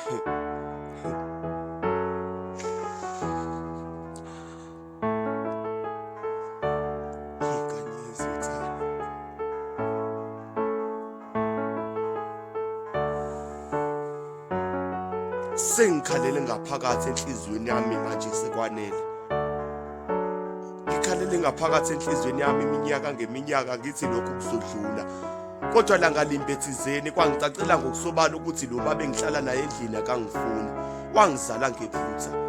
Sengikhalele ngaphakathi enhliziyweni yami manje sekwanele. Ngikhalele ngaphakathi enhliziyweni yami iminyaka ngeminyaka ngithi lokhu kuzodlula. Kodwa langa limbe thizeni kwangicacela ngokusobala ukuthi lo baba engihlala naye endlini akangifuni. Wangizala ngephutha.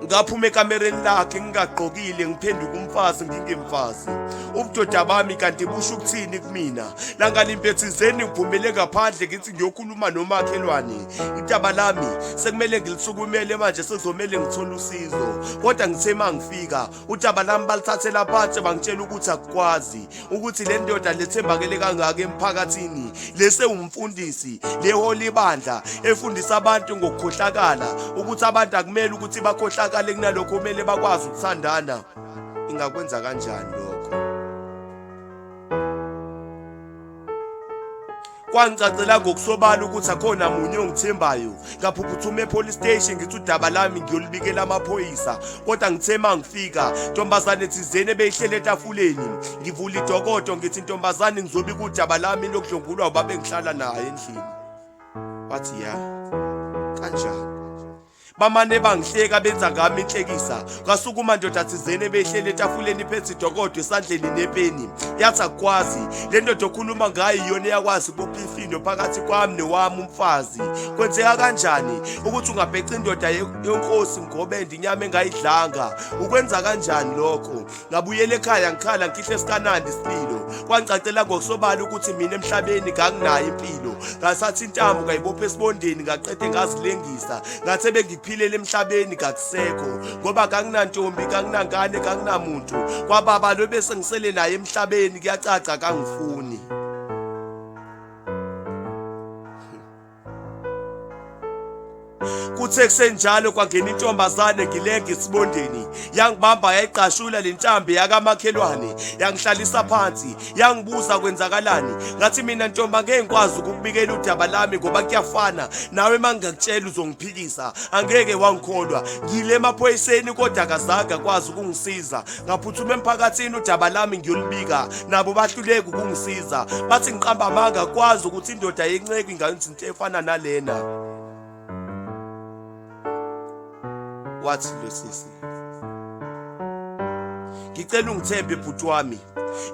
Ngaphuma ekamereni lakhe ngingagqokile ngiphenduka umfazi ngingemfazi. Ubudoda bami kanti busho ukuthini kumina? Langa limbe thizeni ngiphumele ngaphandle ngithi ngiyokhuluma nomakhelwane. Itaba lami sekumele ngilisukumele manje sekuzomele ngithole usizo. Kodwa ngithe mangifika Udaba lami balithathela phansi bangitshela ukuthi akukwazi ukuthi le ndoda lethembakele kangaka emphakathini lesewumfundisi lehola ibandla efundisa abantu ngokukhohlakala ukuthi abantu akumele ukuthi bakhohlakale kunalokho kumele bakwazi ukuthandana ingakwenza kanjani lokho. Kwangicacela ngokusobala ukuthi akhona munye ongithembayo. Ngaphuphuthuma epolice station ngithi udaba lami ngiyolibikela amaphoyisa. Kodwa ngithe mangifika, ntombazane thizeni ebeyihlele etafuleni. Ngivula idokodo ngithi ntombazane ngizobika udaba lami lokudlwengulwa ubaba engihlala naye endlini. Wathi ya. Kanjani? Bamane bangihleka benza ngami inhlekisa. Kwasukuma ndoda thizeni ebehleli etafuleni iphethe idokodo esandleni nepeni. Yathi akukwazi. Le ndoda okhuluma ngayo iyona eyakwazi ukubopha ifindo phakathi kwami nowami umfazi. Kwenzeka kanjani ukuthi ungabheca indoda yenkosi ngobende inyama engayidlanga? Ukwenza kanjani lokho? Ngabuyela ekhaya ngikhala ngikhihle esikanandi isililo. Kwangicacela ngokusobala ukuthi mina emhlabeni nganginayo impilo. Ngasatha intambo ngayibopha esibondeni ngaqede ngazilengisa. Ngathe bengikuphilela emhlabeni kakusekho ngoba kanginantombi kanginangane kanginamuntu. Kwababa lo bese ngisele naye emhlabeni kuyacaca kangifuni. Kuthe kusenjalo kwangena intombazane ngilenga esibondeni yangibamba yayiqashula le ntambi yakamakhelwane yangihlalisa phansi yangibuza kwenzakalani ngathi mina ntomba ngeke ngikwazi ukukubikela udaba lami ngoba kuyafana nawe mangingakutshela uzongiphikisa angeke wangikholwa ngile emaphoyiseni kodwa akazange akwazi ukungisiza ngaphuthuma emphakathini udaba lami ngiyolibika nabo bahluleka ukungisiza bathi ngiqamba amanga kwazi ukuthi indoda yenceku ingayenza into efana nalena wathi lo sisi ngicela ungithembe bhuti wami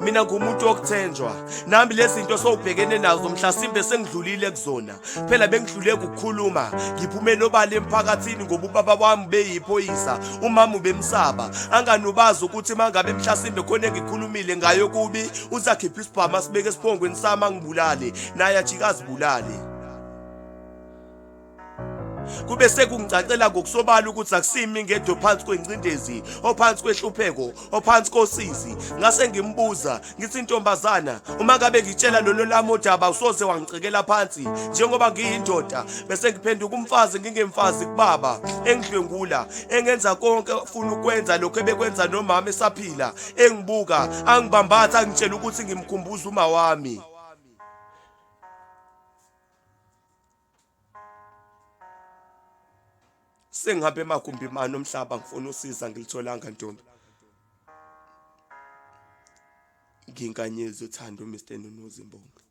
mina ngumuntu wokuthenjwa nami lezi zinto sowubhekene nazo mhlasimbe sengidlulile kuzona phela bengihluleka ukukhuluma ngiphumele obala emphakathini ngoba ubaba wami ubeyiphoyisa umama ubemsaba anganubazi ukuthi mangabe mhlasimbe khona engikhulumile ngayo kubi uzakhipha isibhamu asibeke esiphongweni sami angibulale naye ajike azibulale. Kube sekungicacela ngokusobala ukuthi akusimi ngedwa phansi kwengcindezi, ophansi kwehlupheko, ophansi kosizi. Ngase ngimbuza ngithi ntombazana, uma ngabe ngitshela lolo lami udaba usoze wangicekela phansi njengoba ngiyindoda bese ngiphenduka umfazi ngingemfazi kubaba engidlwengula engenza konke ofuna ukwenza lokho ebekwenza nomama esaphila engibuka angibambatha angitshela ukuthi ngimkhumbuza uma wami. Sengihambe emagumbi mani omhlaba ngifuna usiza ngilitholanga ntombi. Nginkanyezi uthando Mr Nonozi Mbongi.